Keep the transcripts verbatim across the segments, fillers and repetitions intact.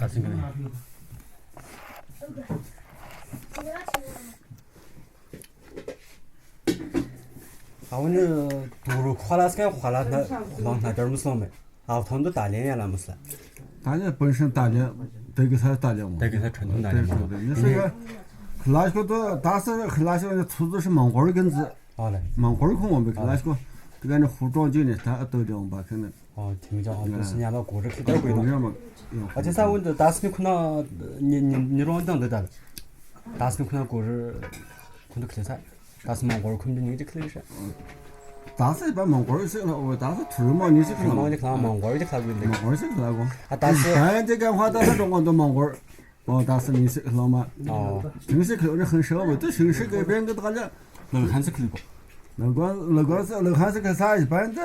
ད་ཚིག་གི་ཨ་ནི་དུ་རུ་ཁ་ལ་སྐད་ཁ་ལ་ན་ལོང་ན་དར་མུ་སོང་མེད། ཨའོ་ཐོན་དུ་ད་ལེན་ཡ་ལ་མུ་སི་ལ། ད་ལེན་本身ད་ལེན་དེ་གི་ས་ད་ལེན་མོ། དེ་གི་ས་ཁྲོན་དུ་ད་ལེན་མོ། ནི་སི་ག་ཁ་ལ་སྐད་དུ་ད་སི་ཁ་ལ་སྐད་ནི་ཚུ་ཚུ་སི་མང་གོར་གི་ཟི། ཨོ་ལེ། མང་གོར་ཁོང་མོ་བི་ཁ་ལ་སྐད་དུ་ག་ནི་ཧུ་ཀྲོང་ཅིག་ནི་ད་ཨ་ཏོ་ལེན་བ་ཁ་ནི། ཨོ་དེ་མི་ཅང་ཨོ་དེ་སི་ཉ་ལ་གོ་རི་ཁི་ཏར་གོ་ཡོ། ཨ་ཅེ་ས་འོན་ཏེ་ད་སི་ནི་ཁུ་ན་ཉི་ཉི་ཉི་རོང་དང་འདི་ད་ལ། ད་སི་ནི་ཁུ་ན་གོ་རི་ཁུ་འདུ་ཁི་ལེ་ས། ད་སི་མང་གོར་ཁུ་འདུ་ཉིང་ཅིག་ཁི་ལེ་ས། ད་སི་པ་མང་གོར་ཞིག་ལ་འོ་ད་སི་ཐུ་རི་མོ་ཉིང་ཞིག་ཁི་ལ་མང་ཅིག་ལ་མང་གོར་ཅིག་ལ་གོ་འདི། མང་གོར་ཞིག་ལ་གོ། ཨ་ད་སི་ད་ཡང་དེ་ག་ཧ་ད་སི་ཀྲོང་གོ་འདུ་མང་གོར། ཨོ་ད་སི་ཉིང་ཞིག་ལ་མ། ཨོ། ཉིང་ཞིག་ཁི་ལ་ནི་ཧན་ཤེ་བ་དུ་ཞིང་ཞིག་གི་བེང་གི་ད་ལ། ལ་ཧན་སི་ཁི་ལ་གོ། ལ་གོ་ལ་གོ་སི་ལ་ཧན་སི་ཁི་ས་ཡི་པན་ད་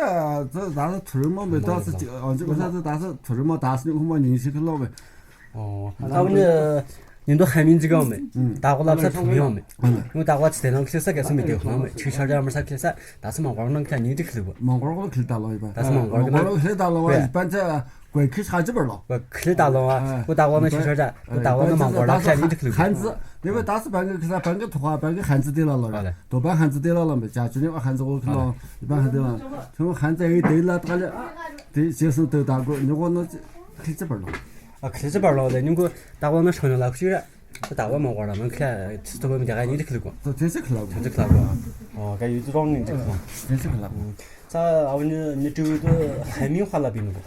ད་སི་ཐུ་རི་མོ་བེ་ད་སི་ཨོ་ཅིག་གོ་ས་ད་སི་ཐུ་རི་མོ་ད་སི་ནི་ཧུ་མ་ཉིང་ཞིག་ཁི་ལ་བེ། ཨོ། ད་བུ་ནི་ཉིན་དུ་ཧ་མིན་ཅི་གང་མེད། ད་གོ་ལབ་ས་ཐུང་ཡང་མེད། ཡང་ད་གོ་ཚི་དེ་ནང་ཁྱེད་ས་ག་སུ་མི་དེ་ཁོ་མེད། ཆིག་ཤར་རྒྱ་མར་ས་ཁྱེད་ས་ད་སི་མང་གོར་ནང་ཁྱེད་ཉིན་དུ་ཁྱེད་ལུག་མང་གོར་གོ་ཁྱེད་ད་ལོ་ཡི་པ། ད་སི་མང་གོར་གོ་ཁྱེད་ད་ལོ་བ་ཡི་པ་ཚ་གོ་ཁྱེད་ཧ་ཅི་པར་ལོ། གོ་ཁྱེད་ད་ལོ་བ་གོ་ད་གོ་ནང་ཆིག་ཤར་རྒྱ་གོ་ད་གོ་ནང་མང་གོར་ལ་ཁྱེད་ཉིན་དུ་ཁྱེད་ལུག་ཧན་ཙི་དེ་བས་ད་སི་བན་གི་ཁྱེད་ས་བན་གི་ཐོག་ཁ་བན་གི་ཧན་ཙི་དེ་ལ་ལོ་ར། དོ་པ་ཧན་ཙི་དེ་ལ་ལོ་མེད། ཅ་ཅུ་ནི་བ་ཧན་ཙི་གོ་ཁྱེད་ལོ་ཡི་པ་ཧན་ཙི་ལ་ཐུང་ཧན་ཙི་ཨེ་དེ་ལ་ད་ལ་དེ་ཅེ་སུ་དེ་ད་གོ་ཉི་གོ་ནོ་ཁྱེད་ཅི་པར་ལོ། ཨ་ཁི་ལེ་ཅི་པར་ལོ་ལེ་ཉིན་གོ་ད་གོ་ན་ཤོ་ནོ་ལ་ཁུ་ཅི་ར། ད་གོ་མ་གོ་ར་མ་ཁི་ལེ་ཅི་སྟོ་བ་མི་དེ་ག་ཉིན་ཅི་ཁི་ལེ་གོ། ཏོ་ཐེན་སི་ཁི་ལ་གོ། ཐེན་སི་ཁི་ལ་གོ། ཨོ་ག་ཡུ་ཙི་རོང་ཉིན་ཅི་ཁི་ལ། ཐེན་སི་ཁི་ལ་གོ། ཙ་ཨ་བ་ནི་ནི་ཏུ་ཏུ་ཧ་མིན་ཧ་ལ་པི་ནོ་གོ།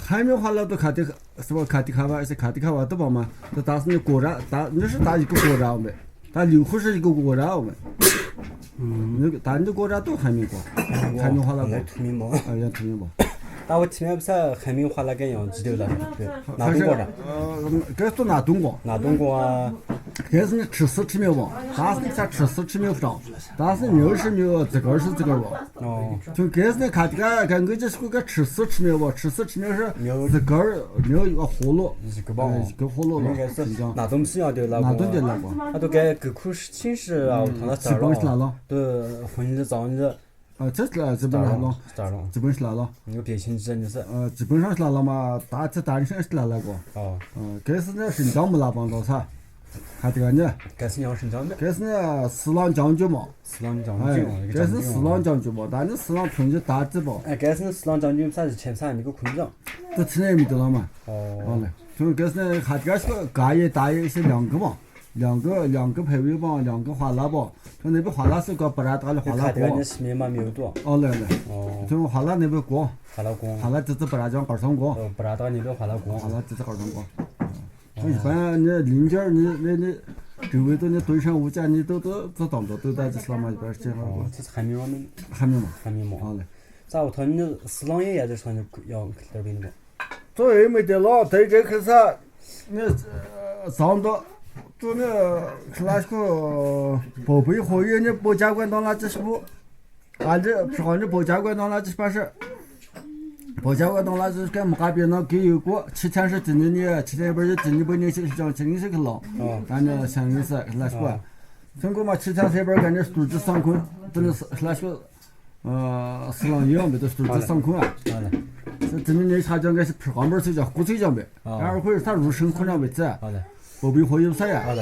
ཧ་མིན་ཧ་ལ་ཏུ་ཁ་ཏི་སི་བ་ཁ་ཏི་ཁ་བ་ཨ་སི་ཁ་ཏི་ཁ་བ་ཏུ་བ་མ་ཏུ་ད་སི་ནི་གོ་ར་ད་ནི་ཤི་ད་ཡི་གོ་གོ་ར་འོ་མེ། ད་ལིའུ་ཧུ་ཧྲི་གི་གོ་ར་འོ་མེ། ད་འདི་གོ་ར་ཏོ་ཧ་མིན་གོ། ཧ་མིན་ཧ་ལ་གོ། ཐུ་མིན་མོ། ཨ་ཡ་ཐུ་མིན་མོ། ད་བ་ཐི་མེ་བ་ས་ཧ་མིན་ཧ་ལ་གན་ཡང་ཇི་དེ་ལ་ན་དུང་གོ་ར། གེ་སི་ཏོ་ན་དུང་གོ། ན་དུང་གོ་ཨ། གེ་སི་ནི་ཁྲི་སི་ཁྲི་མེ་བ། ད་སི་ནི་ས་ཁྲི་སི་ཁྲི་མེ་བ་ཏང་། ད་སི་ནི་ཉེ་ཧྲི་མེ་བ་ཙི་གར་སི་ཙི་གར་བ། ཨོ། ཁྱོད་གེ་སི་ནི་ཁ་ཏི་ཀ་ག་འགུལ་ཅི་སྐུ་ག་ཁྲི་སི་ཁྲི་མེ་བ། ཁྲི་སི་ཁྲི་མེ་ཧྲི་ཙི་གར་ཉེ་ཧོ་ལོ། ཟི་གི་བ་ཧོ་ལོ་ལ་ཟི་གི་ཧོ་ལོ་ལ། ན་དུང་སི་ཡང་དེ་ལ་ན་དུང་དེ་ལ་བ། ཨ་ཏོ་ག་གི་ཁུ་ཆིན་ཧྲི་ཨའོ་ཐང་ལ་ཙི་བང་ལ་ལོ། དུ་ཧོན་ལི་ཙང་ལི། ཨ་ཙི་ལ་ཙི་བང་ལ་ལོ། ཙི་བང་ལ་ལོ། ངོ་བེ་ཆིན་ཙི་ནི་ས། ཙི་བང་ཧྲ་ལ་ལ་མ་ད་ཙི་ད་རིང་ཧྲ་ལ་ལ་གོ། ཨོ། གེ་སི་ནི་ཧྲིན་ཅང་མི་ལ་བང་ལོ་ས། ཁ་ཏི་ག་ནི། གེ་སི་ནི་ཧྲིན་ཅང་ནི། གེ་སི་ནི་སི་ལང་ཅང་ཅུ་མོ། སི་ལང་ཅང་ཅུ་མོ། གེ་སི་ནི་སི་ལང་ཅང་ཅུ་མོ། ད་ནི་སི་ལང་ཕུང་ཅུ་ད་ཙི་པོ། ཨ་གེ་སི་ནི་སི་ལང་ཅང་ཅུ་ས་ཅི་ཆེན་ས་མི་གོ་ཁུན་ཅང་། ཏུ་ཚི་ནེ་མི་ཏུ་ལ་མ། ཨོ། ཨོ་ལེ། ཁྱོད་གེ་སི་ནི་ཁ་ཏི་ག་ཤོ་ག་ཡེ་ད་ཡེ་ཤི་ལང་གི་མོ། ལང་གི་ལང་གི་ཕེ་བི་བང་ལང་གི་ཧ་ལ་བོ། ཁྱོད་ནི་བི་ཧ་ལ་སི་ག་པ་ར་ད་ལ་ཧ་ལ་གོ། ཁ་ཏི་ག་ནི་སི་མེ་མ་མི་ཡོད་དོ། ཨོ་ལེ་ལེ། ཨོ། ཁྱོད་ཧ་ལ་ནི་བི་གོ། ཧ་ལ་གོ། ཧ་ལ་ཙི་ཙི་པ་ར་ཅང་གར་སོང་གོ། ཨོ་པ་ར་ད་ནི་བི་ཧ་ལ་གོ། ཧ་ལ་ཙི་ཙི་གར་སོང་གོ། ཨོ། ཁྱོད་ཡི་པ་ནི་ལིང་ཇར་ནི་ལེ་ནི་དྲི་བའི་དོ་ནི་དོན་ཤང་འུ་ཅག་ནི་དོ་དོ་ཙི་དང་དོ་དོ་ད་ཅི་སླ་མ་ཡི་པ་ཤེས་མ་གོ། ཨོ་ཙི་ཧ་མི་མོ་ནི། ཧ་མི་མོ། ཧ་མི་མོ། ཨོ་ལེ། ཙ་འོ་ཐོན་ནི་སི་ལང་ཡེ་ཡ་ཅི་སོང་ནི་ཡང་ཁི་ལྟར་བི་ནི་མོ། ཙོ་ཡེ་མི་དེ་ལོ་དེ་གེ་ཁི་ས་ནི་ཟང་དོ་ཙོ་ནི་ཁི་ལ་ཤི་ཁོ་བོ་བི་ཧོ་ཡེ་ནི་པོ་ཅག་གོན་དང་ལ་ཅི་ཤི་བོ། ཨ་ལི་ཕྱི་ཁ་ནི་པོ་ཅག་གོན་དང་ལ་ཅི་པ་ཤི། པོ་ཅག་གོན་དང་ལ་ཅི་ཤི་མ་ཀ་པེ་ནོ་གི་ཡུ་གོ་ཆི་ཆན་ཤི་ཅི་ནི་ནི་ཆི་ཆན་པ་ཤི་ཅི་ནི་པ་ནི་ཤི་ཤི་ཅང་ཆི་ནི་ཤི་ཁི་ལོ། ཨོ། ད་ནི་ཤང་ནི་ས་ཁི་ལ་ཤི་བ། ཨོ། ཚང་གོ་མ་ཆི་ཆན་སེ་པར་ག་ནི་སྟུ་ཅི་སང་ཁུན་དེ་ནི་ཁི་ལ་ཤི། ཨ་སི་ལང་ཡོང་བའི་དུ་སྟོར་ཅི་སང་ཁུང་ཨ། ཨ་ལ། སི་དེ་ནི་ནི་ཧ་ཅང་ག་ཤི་ཕི་ཁམ་བར་སི་ཅང་སྐུ་ཚིག་ཅང་བས། ཨ། ཡར་ཁོའི་ས་རུ་ཤིང་ཁོ་ན་བས་ཙ། ཨ་ལ། བོ་བི་ཧོ་ཡོབ་ས་ཡ། ཨ་ལ།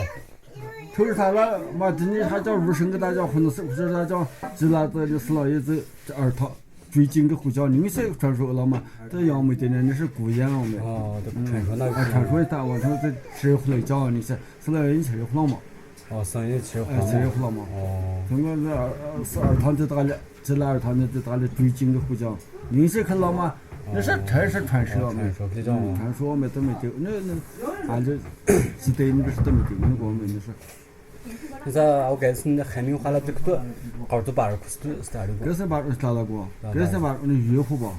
ཁྱོད་ས་ལ་མ་དེ་ནི་ཧ་ཅང་རུ་ཤིང་གི་ད་ཅང་ཁོ་ན་སི་ཁུ་ས་ཅང་ཅི་ལ་ཙ་ནི་སི་ལང་ཡོད་ཙི་ཨར་ཐ། ཅུའི་ཅིང་གི་ཁུ་ཅང་ནིང་སི་ཁྲ་ཧྲོ་ལ་མ་ད་ཡང་མི་དེ་ནི་ནི་ཧྲི་གུ་ཡང་ལོང་མེ། ཨ་ད་ཁྲ་ཧྲོ་ན་ཨ་ཁྲ་ཧྲོ་ད་བ་ཐོ་ཙི་ཧྲི་ཧུ་ལེ་ཅང་ནི་སི་སི་ལང་ཡོད་ནི་ཧྲི་ཧུ་ལོང་མ། ཨོ་སང་ཡེ་ཆེ་ཨ་ཧོ་ཆེ་ཧོ་མོ། ཨོ། དེ་ངོ་ནི་ཨ་ཨ་ཐང་དེ་དག་ལས་ཅི་ལ་ཨ་ཐང་དེ་དག་ལས་དུས་ཅིང་གི་ཧུ་ཅང་ཉིན་ཤས་ཁ་ལ་མ་ནི་ཧྲ་ཁྲ་ཧྲ་ཁྲ་ཧྲི་བ་མེད། ཁྲ་ཧྲི་བ་མེད་དུ་མེད་དེ་ནི་ནི་ཨ་ལེ་སི་ཏེ་ཡིན་པའི་སི་ཏེ་མེད་དེ་ནི་གོ་མེད་ནི་ཧྲ། ཟ་ཨོ་གེ་སི་ནི་ཧ་མིང་ཧ་ལ་ཏིག་ཏུ་གར་དུ་པར་ཁུ་སི་ཏུ་སི་ཏ་རི་གོ། གེ་སི་པར་ཨུ་སི་ཏ་ལ་གོ། གེ་སི་པར་ཨུ་ནི་ཡོད་ཧུ་བ།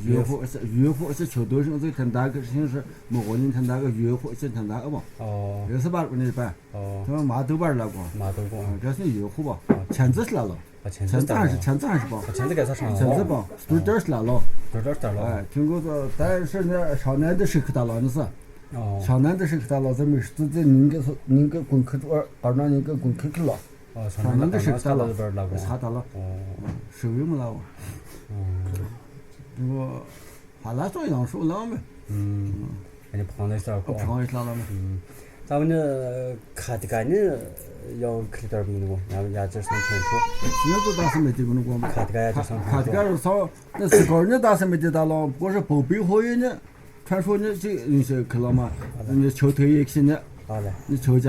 ཡོད་ཧུ་ཨ་ཡོད་ཧུ་ཨ་ཆོ་དོ་ཤིང་ཨུ་ཐན་ད་གི་ཤིང་ཧྲི་མོ་གོ་ཉིན་ཐན་ད་གི་ཡོད་ཧུ་ཨ་ཆོ་ཐན་ད་ཨ་བ། ཨོ། གེ་སི་པར་ཨུ་ནི་པ། ཨོ། དེ་མ་དུ་བར་ལ་གོ། མ་དུ་གོ། གལ་སྲིད་ཡོད་ཁུ་བ། ཨ་ཆན་ཙི་ལ་ལོ། ཨ་ཆན་ཙི་ལ་ལོ། ཆན་ཙི་ཧ་ཤི་པ། ཨ་ཆན་ཙི་ག་ས་ཧྲང་ལོ། ཆན་ཙི་པ། སྟུ་ཏར་ལ་ལོ། སྟུ་ཏར་ལ་ལོ། ཨ་ཐིང་གོ་ད་ཧྲི་ནི་ཤའོ་ནན་དི་ཧྲི་ཁི་ད་ལོ་ནི་ས། ཨོ། ཤའོ་ནན་དི་ཧྲི་ཁི་ད་ལོ་ཟི་མི་ཧྲི་ཙི་ཙི་ཉིང་གི་ཉིང་གི་ཀུན་ཁི་ཨར་ན་ཉིང་གི་ཀུན་ཁི་ཁི་ལོ། ཨོ་ཤའོ་ནན་དི་ཧྲི་ཁི་ད་ལོ། ཤ་ད་ལོ། ཨོ། ཧྲི་བི་མི་ལ་བ། ཨོ། ཐིང་གོ་ཧ་ལ་སོ་ཡང་ཧྲུ་ལ་མི། ཨུམ། ཕང་ལེ་ས་ཁོ། ཕང་ལེ་ས་ལ་མ། ད་ནི་ཁ་ཏི་ཀ་ནི་ཡང་ཁི་ལི་ཏར་བི་ནི་གོ་ཡང་ཡ་ཅར་སོང་ཆེན་ཤོ། ནི་ཏུ་ད་སེ་མེ་ཏི་གུ་ནི་གོ་ཁ་ཏི་ཀ་ཡ་ཅར་སོང་ཁ་ཏི་ཀ་རུ་སོང་ནི་སི་ཀོར་ནི་ད་སེ་མེ་ཏི་ད་ལོ་པོ་ཧྲི་བོ་པི་ཧོ་ཡི་ནི་ཁྲན་ཧྲོ་ནི་ཅི་ཡིན་ཤེ་ཁི་ལོ་མ་ནི་ཆོ་ཐེ་ཡེ་ཁི་ནི་ཨ་ལེ་ནི་ཆོ་ཅ་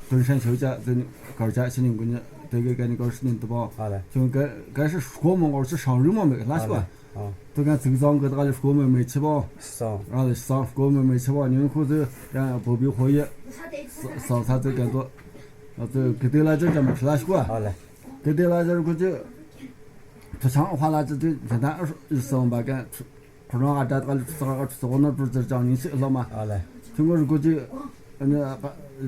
ཏུན་ཧྲན་ཆོ་ཅ་ཏུན་གར་ཅ་ཤི་ནི་གུ་ནི་དེ་གི་ག་ནི་གར་ཤི་ནི་ཏུ་པོ་ཨ་ལེ་ཁྱོད་ག་ག་ཤི་ཧྲོ་མོ་གོ་ཤི་ཧྲང་རུ་མོ་མེ་ལ་ཤི་བ། ཏུ་ག་ཙིག་ཙོང་གི་ད་ལེ་ཧྲོ་མེ་མེ་ཆི་བོ། སོང་། ཨ་ལེ་སོང་ཧྲོ་མེ་མེ་ཆི་བོ་ཉིན་ཁུ་ཙི་ཡང་བོ་བི་ཧོ་ཡེ་སོང་ས་ཙི་ག་ཏུ་ཨ་ཙི་གི་དེ་ལ་ཅི་ཅམ་ཤི་ལ་ཤི་བ། ཨ་ལེ་གི་དེ་ལ་ཅི་གུ་ཅི་ཐུ་ཆང་ཧ་ལ་ཅི་ཅི་ཇི་ད་སོང་བ་ག་ཁོ་རང་ཨ་ད་ད་ལེ་ཚོ་ག་ཚོ་ག་ནོ་ཏུ་ཙི་ཅང་ཉིན་ཤི་ལོ་མ། ཨ་ལེ་ཐུ་ངོ་རུ་གུ་ཅི་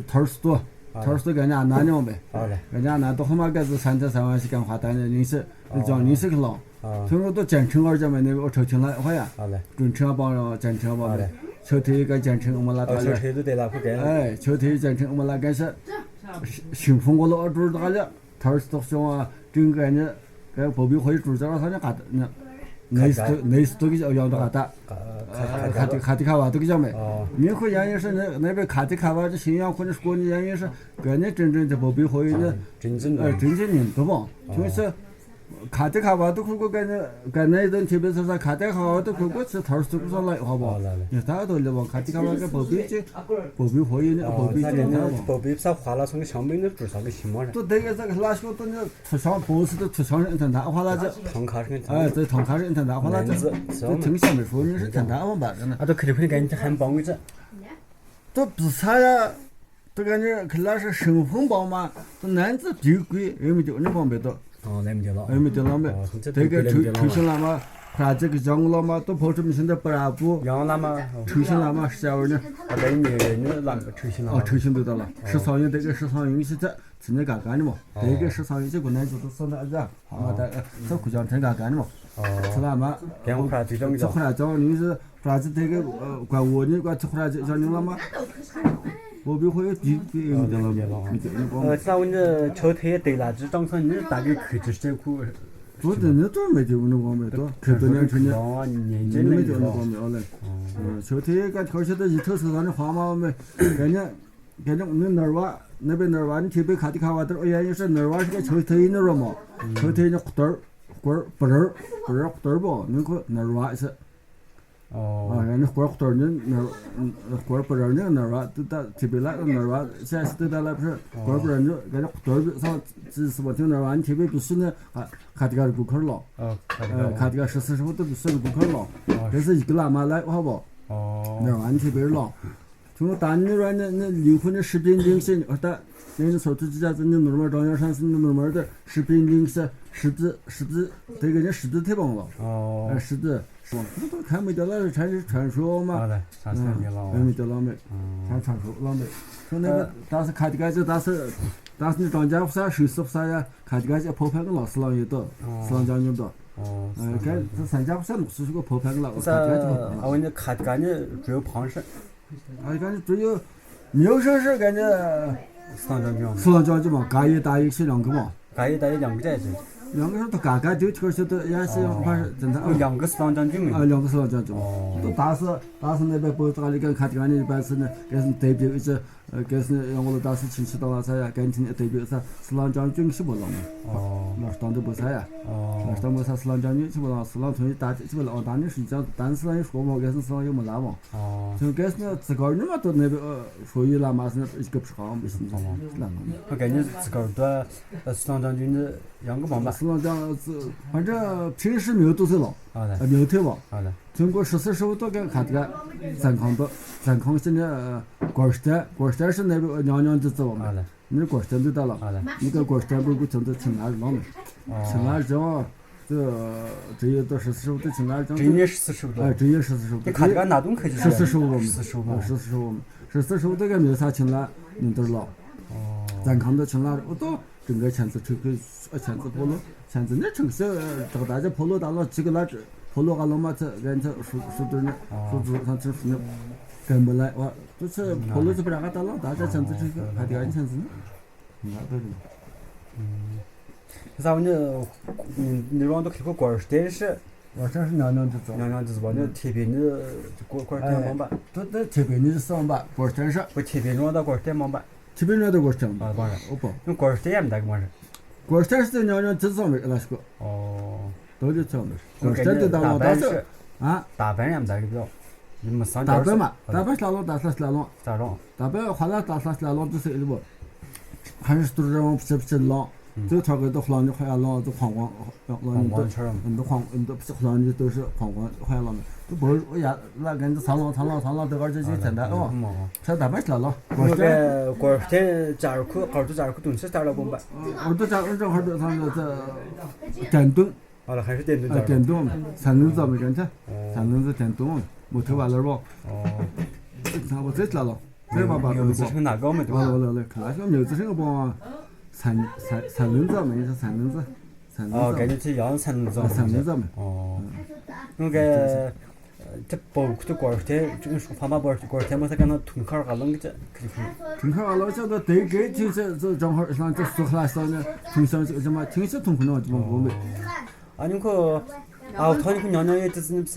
ཐར་སྟོ་ཐར་སྟོ་ག་ནི་ཨ་ན་ཉོ་བེ། ཨ་ལེ་ག་ནི་ཨ་ན་ཏོ་ཧོ་མ་ག་ཙི་སན་ཏེ་ས་ཝན་ཤི་གང་ཧ་ད་ནི་ཉིན་ཤི་ཅང་ཉིན་ཤི་ལོ། ཨ། ཁྱོད་ངོ་ཏོ་ཅན་ཁྲིན་བར་ཅམ་ནི་ཨོ་ཁྲོ་ཆིན་ལ་ཧོ་ཡ། ཨ་ལེ། ཀྲུན་ཁྲིན་པང་རང་ཅན་ཁྲིན་པང་ཨ་ལེ། རེད། ཆོ་ཐེ་ཡི་ག་ཅན་ཁྲིན་ཨོ་མ་ལ་ཨ་ཏོ་ཆོ་ལེ། ཐེ་དུ་དེ་ལ་ཁུ་གན། ཨེ་ཆོ་ཐེ་ཡི་ཅན་ཁྲིན་ཨོ་མ་ལ་གན་ཤ། ཤིང་ཕུང་གོ་ལོ་ཨོ་ཀྲུར་ཏོག་ལ། ཐར་སྟོག་ཤོང་ཨ་ཀྲིན་གན་ནི་གན་བོ་བི་ཧོ་ཡི་ཀྲུར་ཅ་ར་ས་ནི་ཀ་ཏ་ནི། ནེ་སི་ཏོ་ནེ་སི་ཏོ་གི་ཡང་ཏོ་ཀ་ཏ། ཁ་ཏི་ཁ་བ་ཏོ་གི་ཅང་མེ། ཨོ། ངེ་ཁོ་ཡང་ཡིན་ཧྲི་ནི་ནེ་བེ་ཁ་ཏི་ཁ་བ་ཅི་ཤིང་ཡང་ཁོ་ནི་སྐོ་ནི་ཡང་ཡིན་ཧྲི་གན་ནི་ཀྲིན་ཀྲིན་ཅི་བོ་བི་ཧོ་ཡི་ནི། ཀྲིན་ཅིན་ཨ་ཀྲིན་ཅིན་ཡིན་ཏོ་བོ། ཁྱོད་ཤ། ཁ་ཏི་ཁ་བ་ཏུ་ཁུ་ཁུ་ག་ནི་ག་ནི་དོན་ཆེ་བེ་སོ་ས་ཁ་ཏི་ཁ་བ་ཏུ་ཁུ་ཁུ་ཚི་ཐར་སུ་ཁུ་སོ་ལ་ཧོ་བོ། ཨ་ལ་ལ། ཡ་ད་དོ་ལེ་བོ་ཁ་ཏི་ཁ་བ་ག་བོ་བི་ཅི་བོ་བི་ཧོ་ཡི་ནི་བོ་བི་ཅི་ཡིན་ད་བོ། བོ་བི་ས་ཧ་ལ་སོང་གི་ཤང་བི་ནི་ཀྲུ་ས་གི་ཤི་མོ་རེད། ཏུ་དེ་ག་ས་གི་ལ་ཤོ་ཏུ་ནི་ཚུ་ཤང་བོ་སི་ཏུ་ཚུ་ཤང་ཨན་ཐན་ད་ཧ་ལ་ཅི། ཐང་ཁ་ཤིན་ཐན། ཨ་ཙི་ཐང་ཁ་ཤིན་ཐན་ད་ཧ་ལ་ཅི། ཏུ་ཐིང་ཤ་མི་ཧོ་ནི་ཤི་ཐན་ད་ཨ་བ་བ་ག་ན། ཨ་ཏུ་ཁི་རི་ཕི་ནི་ག་ནི་ཧན་བང་གི་ཅི། ཏུ་བི་ས་ཡ། ཏུ་ག་ནི་ཁི་ལ་ཧྲི་ཧྲིང་ཧུང་པའོ་མ་ཏུ་ནན་ཙི་དུས་ཀུའི་ཨེ་མི་ཏི་ཨུ་ནི་པོང་པེ་ཏུ། ཨོ་ལེམ་ཏེ་ལོ། ཨེ་མི་ཏི་ལོ་མེ། ཨོ་སུམ་ཅུ་དེ་དུས་ཀུའི་ག་ལེམ་ཏེ་ལོ་ཐུ་ཤིན་ལ་མ་ཁ་ཅིག་གི་ཇང་ལོ་མ་ཏུ་ཕོ་ཁྲི་མི་ཤིན་ཏུ་པ་ར་པུ། ཡང་ལ་མ། ཐུ་ཤིན་ལ་མ་ཤ་བོ་ནི། ཨ་ལེ་མི་ནི་ལ་མ་ཐུ་ཤིན་ལ་ཨོ་མ། ཐུ་ཤིན་ཏུ་ད་ལ་ཧྲི་སང་ཡོང་དེ་གི་ཧྲི་སང་ཡོང་ཤི་ཚ་ཚི་ནི་ག་ག་ནི་མོ། དེ་གི་ཧྲི་སང་ཡོང་ཤི་གུ་ནན་ཙི་ཏུ་སོ་ན་ཨ་ཛ་ཧ་མ་ད་ཨ་ཚ་ཁུ་ཇང་ཐན་ག་ག་ནི་མོ། ཨོ། ཚི་ལ་མ། གན་ཁ་ཅིག་ཇང་ཚ་ཁུ་ར་ཇང་ནི་ཤི། ཁ་ཅིག་དེ་གི་ཀ་བོ་ནི་ཀ་ཚོགས་ར་ཅིག་ཅང་ཉུང་ལ་མ། བོ་བི་ཧོ་ཡོད་དུས་དུས་ཡིན་དེ་ལ་མི་དེ་ནི་གོང་། ས་བོན་ནི་ཆོ་ཐེ་དེ་ལ་ཅི་ཀྲང་ཚང་ནི་ད་གི་ཁུ་ཅི་ཤེ་ཁུ། བོ་དེ་ནི་ཏོ་མེ་དེ་བོ་ནི་གོང་མེ་ཏོ་ཁེ་ཏོ་ནི་ཁུ་ནི་ནི་མེ་དེ་བོ་ནི་གོང་མེ་ཨོ་ལེ། ཆོ་ཐེ་ཀ་ཁོ་ཤེ་ཏོ་ཡི་ཐོ་སི་ས་ནི་ཧ་མ་མེ། ག་ནི་ག་ནི་ནི་ནར་བ་ནི་བེ་ནར་བ་ནི་ཁེ་པེ་ཁ་ཏི་ཁ་བ་ཏར་ཨོ་ཡ་ཡི་ཤ་ནར་བ་ཤ་ཆོ་ཐེ་ཡི་ནི་རོ་མོ། ཆོ་ཐེ་ནི་ཁུ་ཏར་ཁུ་པར་པར་ཁུ་ཏར་བོ་ནི་ཁོ་ནར་བ་ཤ། ཨོ། ཨ་ཡ་ནི་སྐོར་སྐོར་ནི་ནར་སྐོར་པ་ར་ནི་ནར་བ་ཏི་ད་ཐི་པི་ལ་ནར་བ་ཤ་སི་ཏི་ད་ལ་ཕྲ་སྐོར་པ་ར་ནི་ག་ནི་སྐོར་པ་སང་ཅི་སི་པ་ཐི་ནར་བ་ནི་ཐི་པི་པི་སི་ནི་ཁ་ཏི་ཀ་རི་གུ་ཁར་ལོ། ཨོ་ཁ་ཏི་ཀ་རི་ཁ་ཏི་ཀ་ཧྲི་སི་ཧྲི་པོ་ཏི་པི་སི་རི་གུ་ཁར་ལོ། ཨོ། དེ་སི་ཡི་གི་ལ་མ་ལ་ཧ་བོ། ཨོ། ནར་བ་ནི་ཐི་པི་རི་ལོ། ཁྱུང་ད་ནི་ར་ནི་ནི་ལིང་ཧུ་ནི་ཧྲི་པིན་ལིང་ཤེ་ཨ་ད་ནི་ནི་སོ་ཐུ་ཅི་ཅ་ཙི་ནི་ནོར་མ་ཀྲང་ཡང་ཧྲན་སི་ནི་ནོར་མ་ར་ཧྲི་པིན་ལིང་ཤེ་ཧྲི་ཙི་ཧྲི་ཙི་དེ་ག་ནི་ཧྲི་ཙི་ཐེ་བང་ལོ། ཨོ། ཨ་ཧྲི་ཙི་ཧྲི་ཙི་ཁ་མི་ད་ལ་ཧྲན་ཧྲན་ཧྲོ་མ། ཨ་ལ་ཧྲན་ཧྲན་ཧྲོ་མ། ཨ་མི་ད་ལ་མེ་ཧྲན་ཧྲན་ཧྲོ་ལ་མེ། ཁྱུང་ནི་ད་སི་ཁ་ཏི་ཀ་ཅི་ད་སི་ད་སི་ནི་ཀྲང་ཅ་ཧྥུ་ས་ཧྲི་སི་ཧྥུ་ས་ཡ་ཁ་ཏི་ཀ་ཅི་ཕོ་ཕན་ལ་སི་ལང་ཡོད་དོ་སི་ལང་ཅང་ཉོ་དོ། ཨོ། ཨ་ཁ་ད་སན་ཅ་ཧྥུ་ས་ནོག་སི་ཤུ་གོ་ཕོ་ཕན་ལ་ཁ་ཏི་ཀ་ཅི་ཕོ་ཕན་ལ། ཨ་བ་ནི་ཁ་ཏི་ཀ་ནི་ཇོ་ཕང་ཧྲི། ཨ་ག་ནི་ཏུ་ཡོ་མྱོ་ཧྲི་ཧྲི་ག་ནི་སང་ཅང་ཅུང་སང་ཅང་ཅུང་མ་ག་ཡི་ད་ཡིག་ཤི་ཡང་གི་མོ། ག་ཡི་ད་ཡིག་ཡང་གི་ཅི་ཅི། ཡང་གི་ཧྲི་ཏུ་ག་ག་དུ་ཁྱོད་ཤི་ཏུ་ཡ་ཤི་ཡང་ཕ་ཤི་དེ་འདྲ། ཡང་གི་སང་ཅང་ཅུང་མི། ཨ་ཡང་གི་སང་ཅང་ཅུང་། ཏུ་ད་སི་ད་སི་ནེ་བེ་པོ་ཙ་ལི་ག་ཁ་ཏི་ག་ནི་པ་སི་ནི་ག་སི་དེ་བི་ཅི་ག་སི་ནི་ཡང་གི་ལ་ད་སི་ཆིན་ཤི་ཏང་ལ་ས་ཡ་གན་ཐིན་དེ་བི་ས་སི་ལང་ཅང་ཅུང་ཤི་བོ་ལང་མོ། ལ་སྟང་དུ་བོ་ས་ཡ། ལ་སྟང་བོ་ས་སི་ལང་ཅང་ཅུང་ཤི་བོ་ལང་སི་ལང་ཐོན་ཡི་ད་ཅི་ཤི་བོ་ལང་ད་ནི་ཧྲི་ཅང་ད་ནི་སི་ལང་ཡི་ཤོ་མོ་ག་སི་སི་ལང་ཡི་མོ་ལ་མོ། ཨོ། ཁྱོད་གལ་སྲིད་ཙི་གར་ནི་མ་གཏོགས་ནི་ཧྲོ་ཡུལ་ལ་མ་སི་ནི་སྐབས་ཧྲ་གང་མི་སྲིད་ལ་ནོ། ཨ་གལ་ནི་ཙི་གར་དུ་སི་ལང་ཅང་ཅུང་ནི་ཡང་གི་མ་མ། སི་ལང་ཅང་ཙི་ཧ་འདྲ་ཁྲིན་ཧྲི་མིའུ་ཏུ་སི་ལོ། ཨ་ལ། མིའུ་ཐེ་བ། ཨ་ལ། ཁྱོད་གོ་ཧྲི་སི་ཧྲི་བུ་ཏོ་གན་ཁ་ཏི་ཀ་ཙན་ཁང་དུ་ཙན་ཁང་སི་ནི་གོར་སྟེ་གོར་སྟེ་སི་ནི་ཉང་ཉང་ཙི་ཙི་བ་མ། ཨ་ལ། ནི་གོ་སྟེ་འདི་ད་ལ། ཨ་ལ། ནི་ག་གོ་སྟེ་འབུར་གུ་ཚོན་དུ་ཆིན་ལ་ལོང་། ཨ། ཆིན་ལ་ལོང་། དེ་དེ་ཡོད་དོ་ཧྲི་སི་ཧྲི་བུ་དེ་ཆིན་ལ་ལོང་། དྲིན་ཡེ་ཧྲི་སི་ཧྲི་བུ་དོ། ཨ་དྲིན་ཡེ་ཧྲི་སི་ཧྲི་བུ་དེ་དོ། ཁ་ཁ་ན་དུང་ཁ་ཅི་ཧྲི་སི་ཧྲི་བུ་ལོང་། ཧྲི་སི་ཧྲི་བུ་ལོང་། ཧྲི་སི་ཧྲི་བུ་ཧྲི་སི་ཧྲི་བུ་དེ་ག་མེ་ས་ཆིན་ལ་ནི་དུར་ལོ། ཨ། ཙན་ཁང་དུ་ཆིན་ལ་ཨོ་དོ་དྲིན་ག་ཆན་ཙི་ཁྲི་ཁི་ཨ་ཆན་ཙི་ཕོ་ལོ་ཆན་ཙི་ནི་ཁྲིག་སེ་དག་ད་ཅི་ཕོ་ལོ་ད་ལོ་ཅི་གི་ལ་ཕོ་ལོ་ག་ལོ་མ་ཚ་གན་ཚ་ཧྲུ་ཧྲུ་དུར་ནི་ཧྲུ་དུར་ཚ་ཚ་ཧྲུ་ནི་གན་བུ་ལ་ཨོ། ཏུ་ཚེ་ཕོ་ལོ་ཚེ་པ་ར་ག་ཏ་ལོ་ད་ཆ་ཆན་ཙི་ཁྲི་ཁ་ཏི་ག་ཆན་ཙི་ནི་ང་ཏོ་རི། ས་བ་ནི་ནི་རོང་དུ་ཁི་ཁོ་གོར་སྟེ་ཤི་ སྒོར་ཐེངས་ཉུང་ཉུང་དུ་བཙོང་། ཉུང་ཉུང་དུ་བཙོང་ནི་ཐེ་བའི་ནི་སྒོར་སྒོར་ཐེངས་མང་པ། དེ་དེ་ཐེ་བའི་ནི་གསུམ་པ་སྒོར་ཐེངས་ཤ། ཁོ་ཐེ་བའི་ནི་ད་སྒོར་ཐེངས་མང་པ། ཐེ་བའི་ནི་ད་སྒོར་ཐེངས་མང་པ། ཨོ་པོ། ནི་སྒོར་ཐེངས་ཡང་འདག་མ་རེད། སྒོར་ཐེངས་དེ་ཉུང་ཉུང་དུ་བཙོང་བའི་ལ་ཞིག་གོ། ཨོ། དོ་ལི་ཚོ་མི་སྒོར་ཐེངས་དེ་ད་ལོ་ད་སོ། ཨ། ད་བན་ཡང་འདག་གི་ཡོད། ནི་མི་སང་ད་བན་མ་ད་བན་ཤ་ལོ་ད་ཤ་ལ་ལོ། ད་རོང་། ད་པའི་ཧ་ལ་ད་ལྷ་ལ་ལོང་དུ་སེ་ལི་བོ། ཧན་སྟུར་རང་བྱེད་བྱེད་ལོང་། དུ་ཐོག་གི་དུ་ལོང་ནི་ཁོ་ཡ་ལོང་དུ་ཁོང་ཁོང་ཡོང་ལོང་ནི་དུ་ཁོང་ཁོང་ཆོ་རམ། དུ་ཁོང་དུ་ཕྱི་ལོང་ནི་དུ་སུ་ཁོང་ཁོང་ཁོ་ཡ་ལོང་ནི་དུ་བོ་ཡ་ལ་གན་དུ་ཚ་ལོང་ཚ་ལོང་ཚ་ལོང་དུ་གར་ཆོ་ཆོ་ཚན་ད་ཨོ། ཆ་ད་པ་ལ་ལོ། གོ་ཤ་གོ་ཤ་ཅར་ཁུ་གར་དུ་ཅར་ཁུ་དུང་ཆེ་ལྟར་ལ་བུམ་པ། གར་དུ་ཅར་ཨུ་ཅོ་གར་དུ་ཚང་དུ་དན་དུང་། ཨ་ལ་ཧ་ཤི་བསྟན་དོན་ཨ་བསྟན་དོན་ས་ངན་ཙམ་མི་གན་ཆ། ས་ངན་ཙམ་བསྟན་དོན་མུ་ཐུ་བ་ལར་བོ། ཚང་བོ་ཚེ་ལ་ལོ། ཚེ་མ་པ་ལོ་ཚེ་ཤིང་ན་གོ་མི་འདུག་ཨ་ལོ་ལོ་ལོ་ཁ་ཤོ་མྱོ་ཚེ་ཤིང་པོ། ས་ས་ས་ངན་ཙམ་མི་ས་ངན་ཙམ། ས་ངན་ཙམ། གན་ཆེ་ཡང་ས་ངན་ཙམ། ས་ངན་ཙམ། ཨོ། ནུ་གེ། དེ་པོ་ཁུ་ཏུ་གོར་ཏེ་ཕ་མ་པོ་གོར་ཏེ་མ་ས་ཀ་ན་ཐུན་ཁར་ག་ལང་གི་ཅི་ཁི་ཁི། ཐུན་ཁར་ག་ལང་ཅི་ད་དེ་གེ་ཅི་ཅི་ཅི་ཅང་ཧར་ཤང་ཅི་སུ་ཁ་ལ་ས་ནི་ཐུན་ཤང་ཅི་ཅི་མ་ཐིང་ཤི་ཐུན་ཁུ་ནོ་ཅི་མ་གོ་མེ། ཨ་ནི་ཁོ་ཨའོ་ཐོ་ནི་ཁུ་ཉང་ཉང་ཡེ་ཏི་སི་ནི་ས་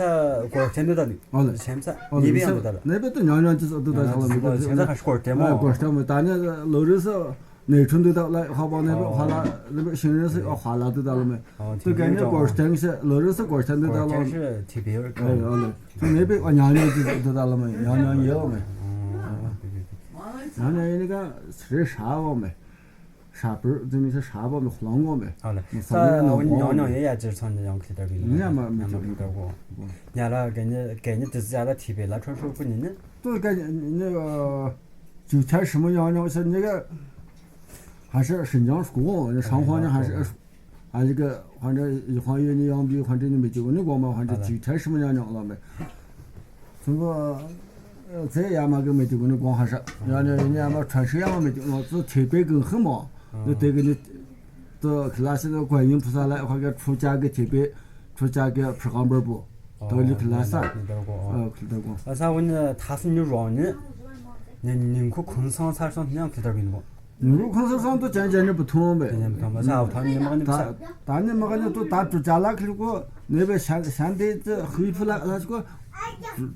གོར་ཏེ་ནི་ད་ནི་ཨོ་ལེ་ཤེམ་ས་ཨོ་ནི་ལེ་བི་ཡང་ད་ལ་ནེ་བི་ཏུ་ཉང་ཉང་ཅི་སུ་ཏུ་ད་ཤ་ལ་མི་ཏུ་ཤེམ་ས་ཁ་ཤི་གོར་ཏེ་མོ་གོར་ཏེ་མོ་ད་ནི་ལོ་རི་སུ། ནས་ཁྲུན་དུ་དག་ལ་ཧ་པ་ནས་ཧ་ལ་ལི་བ་ཤིང་རེ་སི་ཧ་ལ་དུ་དག་ལ་མེ། དུ་ག་ནས་གོར་ཐེང་ཤ་ལོ་རེ་སི་གོར་ཐེང་དུ་དག་ལ་མེ། ཨེ་ཨོ་ལེ། དུ་ནས་པེ་ཨ་ཉང་ཉང་དུ་དུ་དག་ལ་མེ་ཉང་ཉང་ཡེ་བ་མེ། ཉང་ཉང་ཡེ་ནི་ག་རེ་ཧྲ་བ་མེ། ཧྲ་པུར་དུ་ནི་ཧྲ་བ་མེ་ཧ་ལང་གོ་མེ། ཨོ་ལེ། ས་ཨོ་ཉང་ཉང་ཡེ་ཡ་ཅེར་ཚང་ནི་ཡང་ཁི་ཏར་གི་ཉ་མ་མེ་ཉ་མ་ཁི་ཏར་གོ། ཉ་ར་ག་ནི་ག་ནི་དུ་ཟ་ར་ཐི་པེ་ལ་ཁྲོ་ཁྲོ་ཀུ་ནི་ནི། དུ་ག་ནི་ཨ། 九天什么样样是那个，还是新疆是国王，上皇呢还是啊，那个反正一晃眼你养比反正你没结婚的光嘛，反正九天什么样样了没。中国，呃，这样嘛，跟没结婚的光还是，然后呢，人家嘛，传说样嘛没结婚，是特别跟很嘛，那这个呢，这可能是那观音菩萨来，或者出家个特别，出家个普干本不，到你可能啥，呃，可能光。 ཨ་ས་བོ་ནི་ཐ་སི་ཉི་རོང་ནི། ནི་ནི་ཁོ་ཁོང་སང་ཚར་སོང་ནི་ཡང་ཁི་ཏར་གི་ནི་བོ། ནི་ཁོ་ཁོང་སང་སང་དུ་ཅན་ཅན་ནི་བུ་ཐུང་བེ། ཅན་ཅན་བུ་ཐུང་བེ་ས་ཨ་བུ་ཐང་ནི་མ་ནི་ས། ད་ནི་མ་ག་ནི་དུ་ད་དུ་ཅ་ལ་ཁི་ལི་ཀོ་ནི་བེ་ཤ་ཤ་འདི་ཙི་ཧུའི་ཕུ་ལ་ལ་ཤི་ཀོ།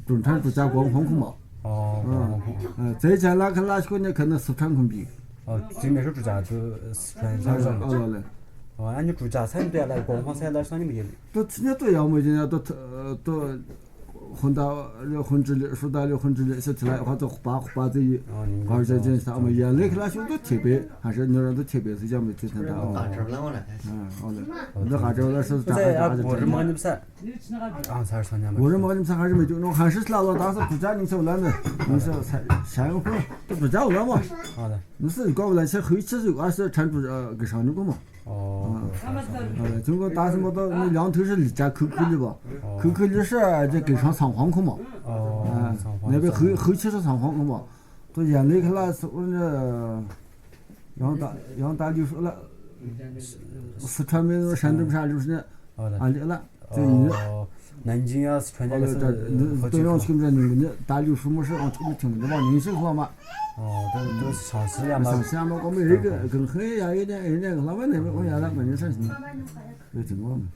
དུ་ཐང་དུ་ཅ་གོང་ཧོང་ཁུ་མ། ཨོ་གོང་ཧོང་ཁུ། ཙེ་ཅ་ལ་ཁི་ལ་ཤི་ཀོ་ནི་ཁ་ནི་སུ་ཐང་ཁུ་བི། ཨོ་ཙི་མེ་ཧྲུ་དུ་ཅ་དུ་སུ་ཐང་ཚར་སོང་། ཨོ་ལ་ལ། ཨོ་ཨ་ནི་དུ་ཅ་ས་ནི་བེ་ལ་གོང་ཧོང་ས་ལ་སོང་ནི་མི་ཡེ། དུ་ཚི་ནི་དུ་ཡང་མོ་ཡིན་ཡ་དུ་དུ། 混搭了混制了，说搭了混制了，是起来话都花花这一，而且真是他们眼泪给他修都特别，还是女人都特别是讲没最疼的啊。嗯，好了，那还是那是咋还咋还是真的。我是没你们啥，啊，才是三年吧。我是没你们啥，还是没就那还是老了，但是不加你说来呢，你说三三个都不加我了嘛。好的。你是搞不来，才回去是二十产出呃给上那个嘛。 ཨོ། ཨ་ལ་ཅུང་གོ་ད་སི་མོ་ཏོ་ནི་ཡང་ཐུག་སི་ལི་ཅ་ཁུ་ཁུ་ལི་བ། ཁུ་ཁུ་ལི་སི་ཨ་ཅེ་གེ་ཤང་སང་ཧོང་ཁུ་མོ། ཨོ། ནེ་བེ་ཧུ་ཧུ་ཆི་སི་སང་ཧོང་ཁུ་མོ། ཏོ་ཡ་ལི་ཁ་ལ་སི་ཨུ་ནི། ཡང་ད་ཡང་ད་ལི་སི་ལ། སི་ཁྲ་མེ་ཤན་དུ་ཤ་ལི་སི་ནི། ཨ་ལི་ལ། ཙེ་ཡིན། ཨོ། ནན་ཅིང་ཡ་སི་ཁྲོན་ཡ་གི་སི་ཧོ་ཅི་ཡང་ཁོ་ཁྱིམ་ར་ནིང་གི་ནི་ད་ལུ་ཧྲུ་མོ་ཧྲི་ཨང་ཁྱིམ་ཁྱིམ་ནི་མ་ནིང་ཤི་ཁོ་མ། ཨོ། ད་དུ་ཞང་ཞི་ཡ་མ། ཞང་ཞི་ཡ་མ་གོ་མི་རིག་གི་གང་ཧེ་ཡ་ཡེ་ནི་ཡེ་ནི་ལ་མ་ནི་མི་ཁོ་ཡ་ལ་མ་ནི་ས་ཞིང་ཡོད་ཅིང་གོ་མི།